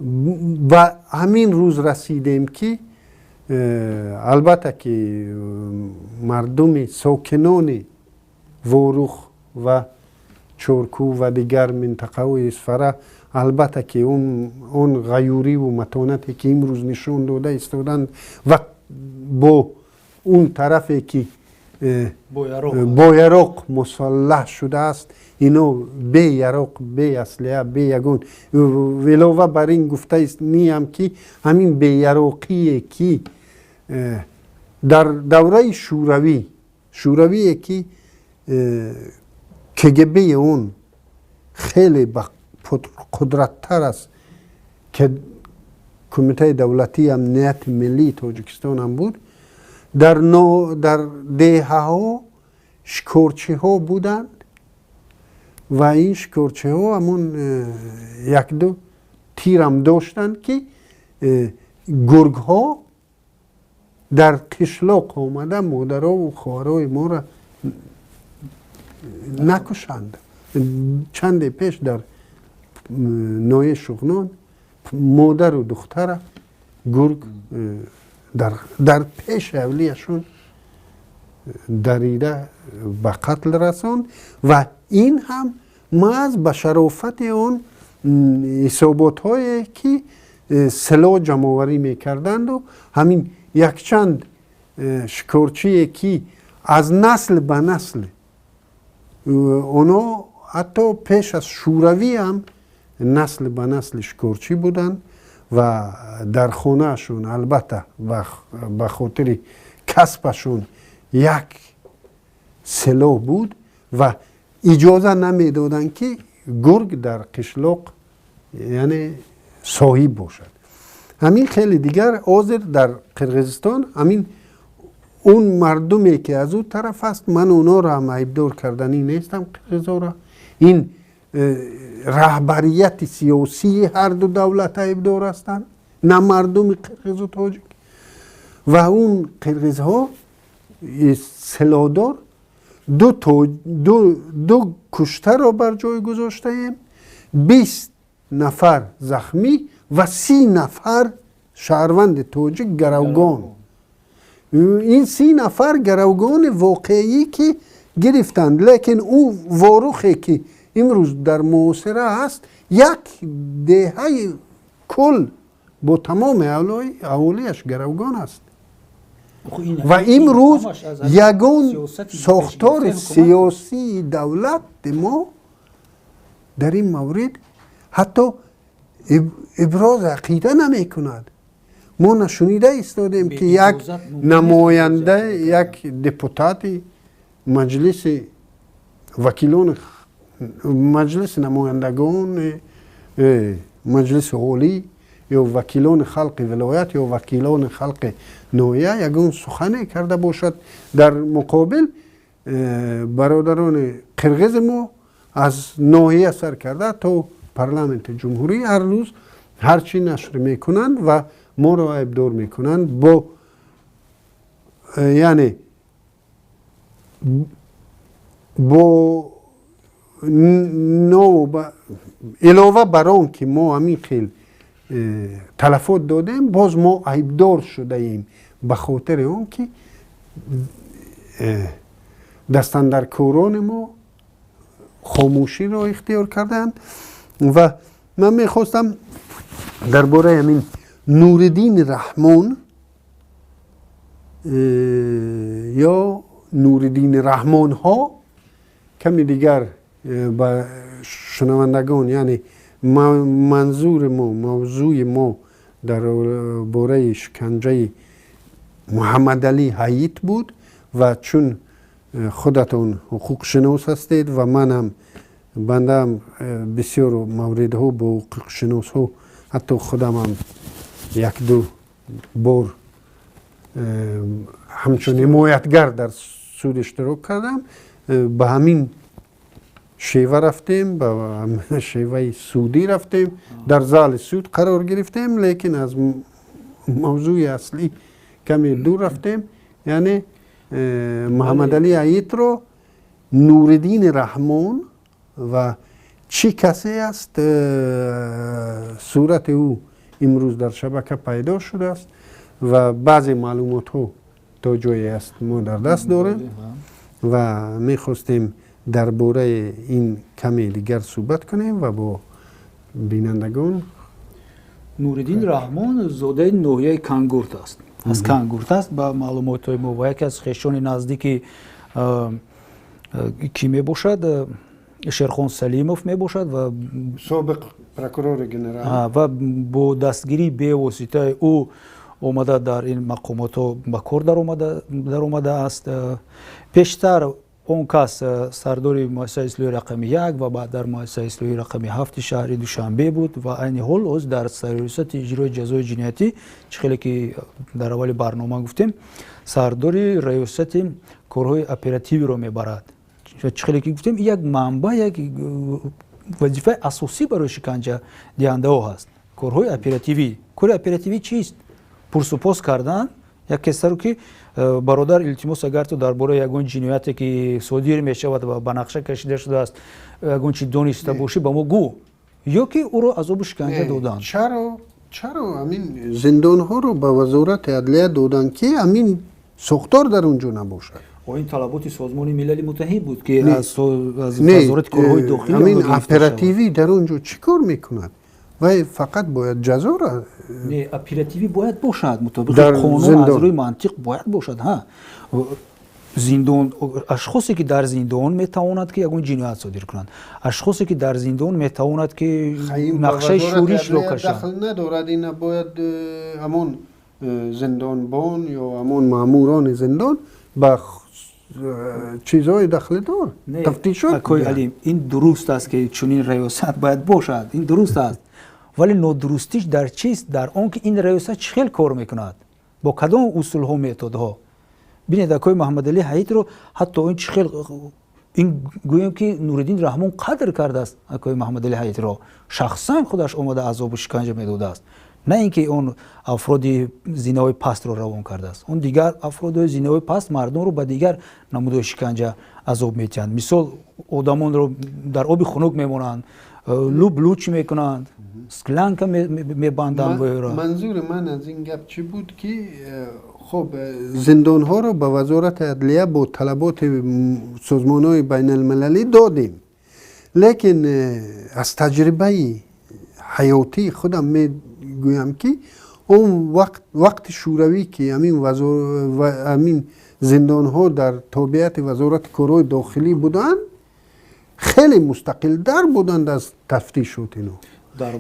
ба ҳамин рӯз расидем, ки албатта ки мардуми сокинони Ворух ва Чоркӯ ва дигар минтақаҳои Исфара, албатта ки он ғаюриву матонате ки имрӯз нишон дода истоданд ва бо он тарафе ки бо яроқ мусаллаҳ шудааст, ино бе яроқ, бе аслиҳа, бе ягон. Илова бар ин гуфтаниям, ки ҳамин беяроқие ки дар давраи Шӯравӣ, Шӯравие ки КГБ он хеле қудраттар аст, ки Кумитаи давлатии амнияти миллии Тоҷикистон ҳам буд, дар деҳаҳо шикорчиҳо буданд ва ин шикорчиҳо ҳамон якду тирам доштанд, ки гургҳо дар қишлоқ омада модарову хоҳарои моро накушанд. Чанде пеш дар ноҳияи Шуғнон модару духтара гург дар пеши ҳавлияшон дарида ба қатл расонд. Ва ин ҳам маҳз ба шарофати он ҳисоботҳое ки силоҳ ҷамъоварӣ мекарданду ҳамин якчанд шикорчие ки аз насл ба насл онҳо ҳатто пеш аз Шӯравӣ ҳам насл ба насли шикорчӣ буданд ва дар хонаашон албатта ба хотири касбашон як силоҳ буд ва иҷоза намедоданд, ки гург дар қишлоқ, яъне, соҳиб бошад. Ҳамин хеле дигар ҳозир дар Қирғизистон ҳамин он мардуме ки аз ӯ тараф аст, ман онҳоро ҳам айбдор карданӣ нестам, қирғизоро, ин раҳбарияти сиёсии ҳарду давлат айбдор ҳастанд, на мардуми қирғизу тоҷик. Ва он қирғизҳо силоҳдор ду куштаро бар ҷой гузоштаем, 20 нафар захмӣ ва 30 нафар шаҳрванди тоҷик гаравгон. Ин 30 нафар гаравгони воқеӣ ки гирифтанд, лекин ӯ Ворухе ки имрӯз дар муҳосира аст, як деҳаи кул бо тамоми аҳолиаш гаравгон аст. Ва имрӯз ягон сохтори сиёсии давлати мо дар ин маврид ҳатто ибрози ақида намекунад. Мо нашунида истодем, ки як намоянда, як депутати Маҷлиси вакилони, Маҷлиси намояндагони Маҷлиси Олӣ ё вакилони халқи вилоят ё вакилони халқи ноҳия ягон сухане карда бошад. Дар муқобил бародарони қирғизи мо аз ноҳия сар карда то парламенти ҷумҳурӣ ҳар рӯз ҳар чӣ нашр мекунанд ва моро айбдор мекунанд бо яъне бо илова бар он ки мо ҳамин хел Талафот додем, боз мо айбдор шудаем ба хотири он ки дастандаркорони мо хомӯширо ихтиёр карданд. Ва ман мехостам дар бораи ҳамин Нуриддин Раҳмон ё Нуриддин Раҳмонҳо каме дигар ба шунавандагон, яъне манзури мо, мавзӯи мо дар бораи шиканҷаи Муҳаммадалӣ Ҳаит буд. Ва чун худатон ҳуқуқшинос ҳастед ва манам, бандаам бисёр мавридҳо бо ҳуқуқшиносҳо, ҳатто худамам як-ду бор ҳамчун ҳимоятгар дар суд иштирок кардам, ба ҳамин шева рафтем, ба шеваи судӣ рафтем, дар зали суд қарор гирифтем, лекин аз мавзӯи аслӣ каме дур рафтем. Яъне Муҳаммадалӣ Ҳаитро Нуриддини Раҳмон ва чӣ касе аст, сурати ӯ имрӯз дар шабака пайдо шудааст ва баъзе маълумотҳо то ҷое аст мо дар даст дорем ва мехостем дар бораи ин каме дигар суҳбат кунем ва бо бинандагон. Нуриддин Раҳмон зодаи ноҳияи Кангурт аст, аз Кангурт аст ба маълумотҳои мо, ва яке аз хешони наздики кӣ мебошад? Шерхон Салимов мебошад ва собиқ прокурори генерал. Ва бо дастгирии бевоситаи ӯ омада дар ин мақомотҳо ба кор даромадааст. Пештар он кас сардори муассисаи ислоҳии рақами 1 ва баъд дар муассисаи ислоҳии рақами 7-и шаҳри Душанбе буд ва айни ҳол ҳоз дар раёсати иҷрои ҷазои ҷиноятӣ, чӣ хеле ки дар аввали барнома гуфтем, сардори раёсати корҳои оперативиро мебарад. Чӣ хеле ки гуфтем, як манбаъ, як вазифаи асосӣ барои шиканҷадиҳандаҳо ҳаст корҳои оперативӣ. Кори оперативӣ чист? Пурсупос кардан як касаро ки бародар, илтимос, агар ту дар бораи ягон ҷинояте ки содир мешавад ва ба нақша кашида шудааст, ягон чи дониста бошӣ, ба мо гӯ, ё ки ӯро азобу шиканҷа доданд. Чаро ҳамин зиндонҳоро ба Вазорати адлия доданд, ки ҳамин сохтор дар он ҷо набошад? Ин талаботи Созмони Милали Муттаҳид буд, ки аз Вазорати корҳои дохилӣ. Ҳамин оперативӣ дар он ҷо чӣ кор мекунад? Вай фақат бояд ҷазоро Не, оперативӣ бояд бошад, мутобиқи қонун, аз рӯи мантиқ бояд бошад. Ҳа, зиндон, ашхосе ки дар зиндон метавонад ки ягон ҷиноят содир кунанд, ашхосе ки дар зиндон метавонад ки нақшаи шӯришро кашанд. Дахл надорад. Ина бояд ҳамон зиндонбон ё ҳамон маъмурони зиндон ба чизҳои дахлидор тафтишот. Акои Алим, ин дуруст аст, ки чунин раёсат бояд бошад, ин дуруст аст, вале нодурустиш дар чист? Дар он ки ин раёсат чӣ хел кор мекунад, бо кадом усулҳо, методҳо. Бинед, акои Муҳаммадалӣ Ҳаитро ҳатто ин чӣ хел, ин гӯем ки Нуриддин Раҳмон қадр кардааст акои Муҳаммадалӣ Ҳаитро, шахсан худаш омада азобу шиканҷа медодааст, на ин ки он афроди зинаҳои пастро равон кардааст. Он дигар афродҳои зинаҳои паст мардумро ба дигар намудҳои шиканҷа азоб метиҳанд, мисол, одамонро дар оби хунук мемонанд, луб луч мекунанд, склянка мебанданд. Манзури ман аз ин гап чӣ буд, ки хоб, зиндонҳоро ба Вазорати адлия бо талаботи созмонҳои байналмилалӣ додем, лекин аз таҷрибаи ҳаётии худам мегӯям, ки он вақт, вақти шӯравӣ, ки ҳамин зиндонҳо дар тобеияти Вазорати корҳои дохилӣ буданд, хеле мустақилтар буданд аз тафтишот. Ино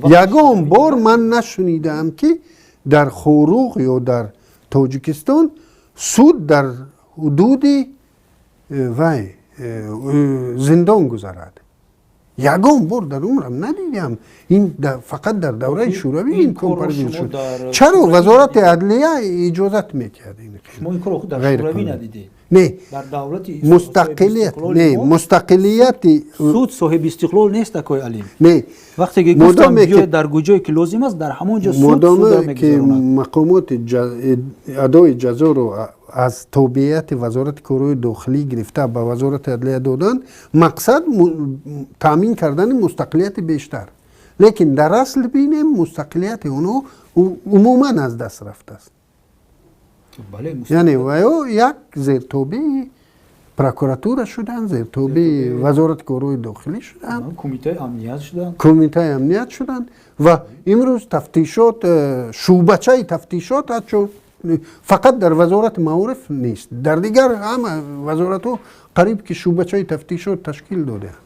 ягон бор ман нашунидаам, ки дар Хоруғ ё дар Тоҷикистон суд дар ҳудуди вай зиндон гузарад. Ягон бор дар умрам надидам. Ин фақат дар давраи шӯравӣ имкон парвиз шуд. Чаро Вазорати адлия иҷозат медиҳад? Не, мустақилият не, мустақилияти Суд соҳиби истиқлол нест, акои Алим. Не. Вақте ки гуфтам, биёед, дар куҷое ки лозим аст, дар ҳамон ҷо суд. Модоме ки мақомоти адои ҷазоро аз тобеияти Вазорати корҳои дохилӣ гирифта ба Вазорати адлия доданд, мақсад таъмин кардани мустақилияти бештар. Лекин дар асл бинем, мустақилияти онҳо умуман аз даст рафтааст. Яъне ваё як зертобеи прокуратура шуданд, зертобеи вазорати корҳои дохилӣ шуданд, кумитаи амният шуданд, кумитаи амният шуданд ва имрӯз тафтишот, шӯъбачаи тафтишот ҳатто фақат дар вазорати маориф нест, дар дигар ҳама вазоратҳо қариб ки шӯъбачаи тафтишот ташкил додаанд.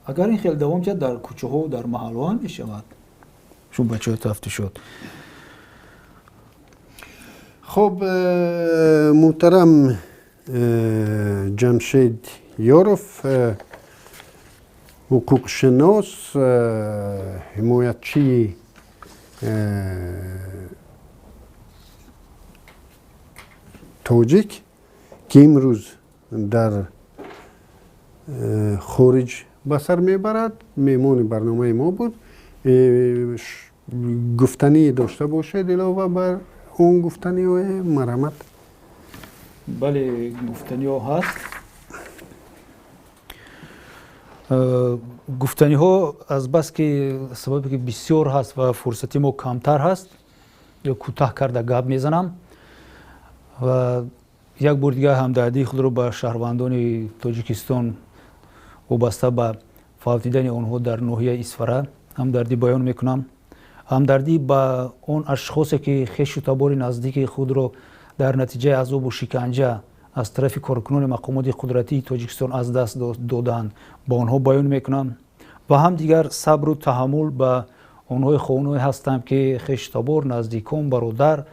Агар ин хел давом диҳад, дар кӯчаҳо, дар маҳаллҳо ҳам мешавад шӯъбачаҳои тафтишот. Хуб, муҳтарам Ҷамшед Ёров, ҳуқуқшинос, ҳимоятчии тоҷик, ки имрӯз дар хориҷ ба сар мебарад, меҳмони барномаи мо буд. Гуфтанӣ дошта бошед илова бар он гуфтаниҳое, марҳамат. Бале, гуфтаниҳо ҳаст. Гуфтаниҳо азбаски сабабе ки бисёр ҳаст ва фурсати мо камтар ҳаст, ё кӯтаҳ карда гап мезанам ва як бор дигар ҳамдардии худро ба шаҳрвандони Тоҷикистон вобаста ба фавтидани онҳо дар ноҳияи Исфара ҳамдардӣ баён мекунам. Ҳамдардӣ ба он ашхосе ки хешу табори наздики худро дар натиҷаи азобу шиканҷа аз тарафи коркунони мақомоти қудратии Тоҷикистон аз даст доданд, ба онҳо баён мекунам ва ҳам дигар сабру таҳаммул ба онҳои хонаое ҳастам, ки хешу табор, наздикон, бародар,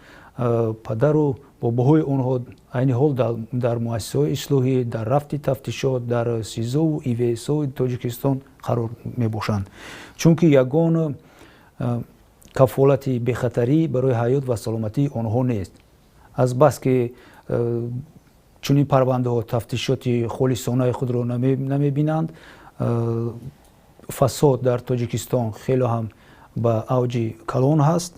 падару бобоҳои онҳо айни ҳол дар муассисаҳои ислоҳӣ, дар рафти тафтишот, дар СИЗОву ИВСои Тоҷикистон қарор мебошанд, чунки ягон кафолати бехатарӣ барои ҳаёт ва саломатии онҳо нест. Азбаски чунин парвандаҳо тафтишоти холисонаи худро намебинанд, фасод дар Тоҷикистон хеле ҳам ба авҷи калон ҳаст.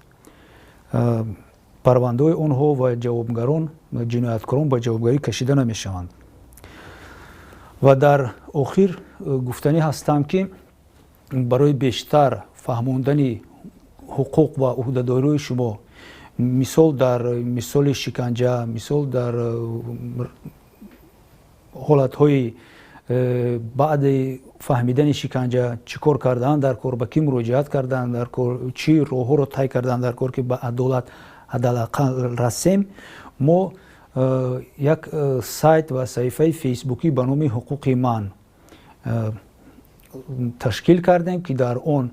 Парвандаҳои онҳо ва ҷавобгарон, ҷинояткорон ба ҷавобгарӣ кашида намешаванд. Ва дар охир гуфтанӣ ҳастам, ки барои бештар фаҳмондани ҳуқуқ ва ӯҳдадориҳои шумо, мисол дар мисоли шиканҷа, мисол дар ҳолатҳои баъди фаҳмидани шиканҷа чӣ кор кардаанд дар кор, ба кӣ муроҷиат кардаанд дар кор, чӣ роҳҳоро тай кардаанд дар кор, ки ба адолат ҳадалақал расем, мо як сайт ва саҳифаи фейсбукӣ ба номи «Ҳуқуқи ман» ташкил кардем, ки дар он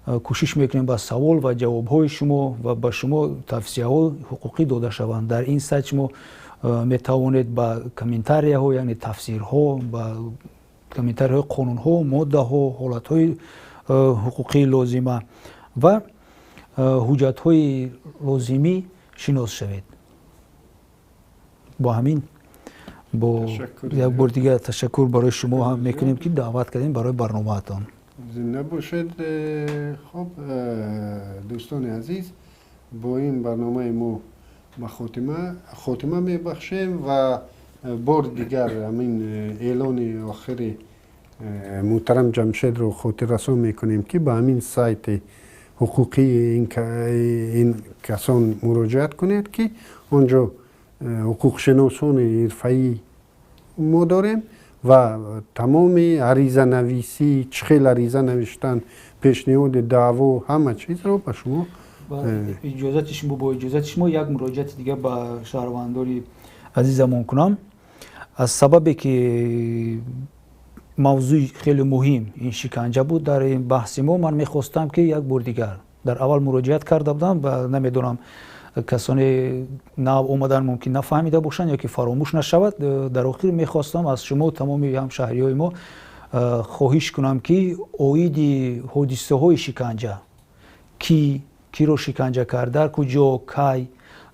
кӯшиш мекунем ба савол ва ҷавобҳои шумо ва ба шумо тавсияҳо ҳуқуқӣ дода шаванд. Дар ин сайт шумо метавонед ба комментарияҳо, яъне тафсирҳо, ба комментарияҳои қонунҳо, моддаҳо, ҳолатҳои ҳуқуқии лозима ва ҳуҷҷатҳои лозимӣ шинос шавед. Бо ҳамин бо як бор дигар ташаккур барои шумо ҳам мекунем, ки даъват кардем барои барномаатон. Зинда бошед. Хуб, дӯстони азиз, бо ин барномаи мо ба хотима мебахшем ва бори дигар ҳамин эълони охири муҳтарам Ҷамшедро хотиррасон мекунем, ки ба ҳамин сайти ҳуқуқии ин касон муроҷиат кунед, ки он ҷо ҳуқуқшиносони ҳирфаӣ мо дорем ва тамоми аризанависӣ, чӣ хел ариза навиштан, пешниҳоди даъво, ҳама чизро ба шумо Иҷозати шумо, бо иҷозати шумо як муроҷиати дигар ба шаҳрвандони азизамон кунам. Аз сабабе ки мавзӯи хеле муҳим ин шиканҷа буд дар ин баҳси мо, ман мехостам, ки як бор дигар, дар аввал муроҷиат карда будам ва намедонам, касоне нав омадан мумкин нафаҳмида бошанд ё ки фаромӯш нашавад, дар охир мехостам аз шумо, тамоми ҳамшаҳриҳои мо, хоҳиш кунам, ки оиди ҳодисаҳои шиканҷа, ки киро шиканҷа кард, дар куҷо, кай,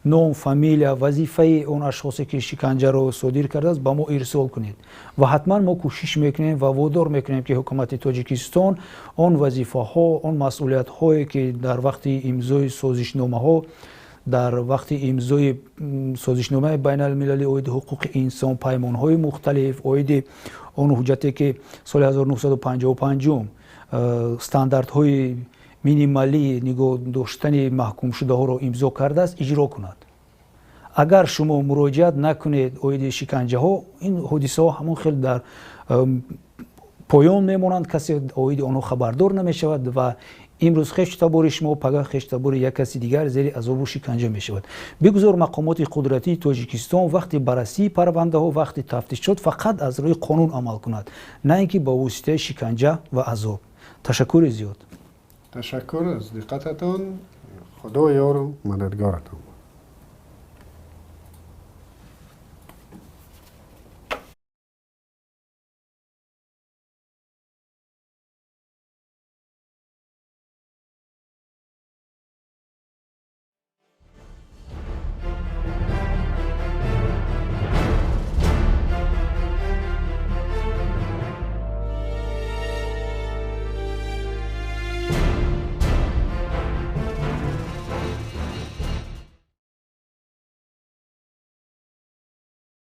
ном, фамилия, вазифаи он ашхосе, ки шиканҷаро содир кардааст, ба мо ирсол кунед ва ҳатман мо кӯшиш мекунем ва водор мекунем, ки ҳукумати Тоҷикистон он вазифаҳо, он масъулиятҳое, ки дар вақти имзои созишномаҳо, дар вақти имзои созишномаи байналмилалӣ оиди ҳуқуқи инсон, паймонҳои мухталиф, оиди он ҳуҷҷате, ки соли 1955 стандартҳои минималии нигоҳ доштани маҳкумшудаҳоро имзо кардааст, иҷро кунад. Агар шумо муроҷиат накунед оиди шиканҷаҳо, ин ҳодисаҳо ҳамон хел дар поён мемонанд, касе оиди онҳо хабардор намешавад ва имрӯз хешу табори шумо, пага хешу табори як каси дигар зери азобу шиканҷа мешавад. Бигузор мақомоти қудратии Тоҷикистон вақти баррасии парвандаҳо, вақти тафтишот фақат аз рӯи қонун амал кунад, на ин ки ба воситаи шиканҷа ва азоб. Ташаккури зиёд. Ташаккур аз диққататон. Худо ёру мададгоратон.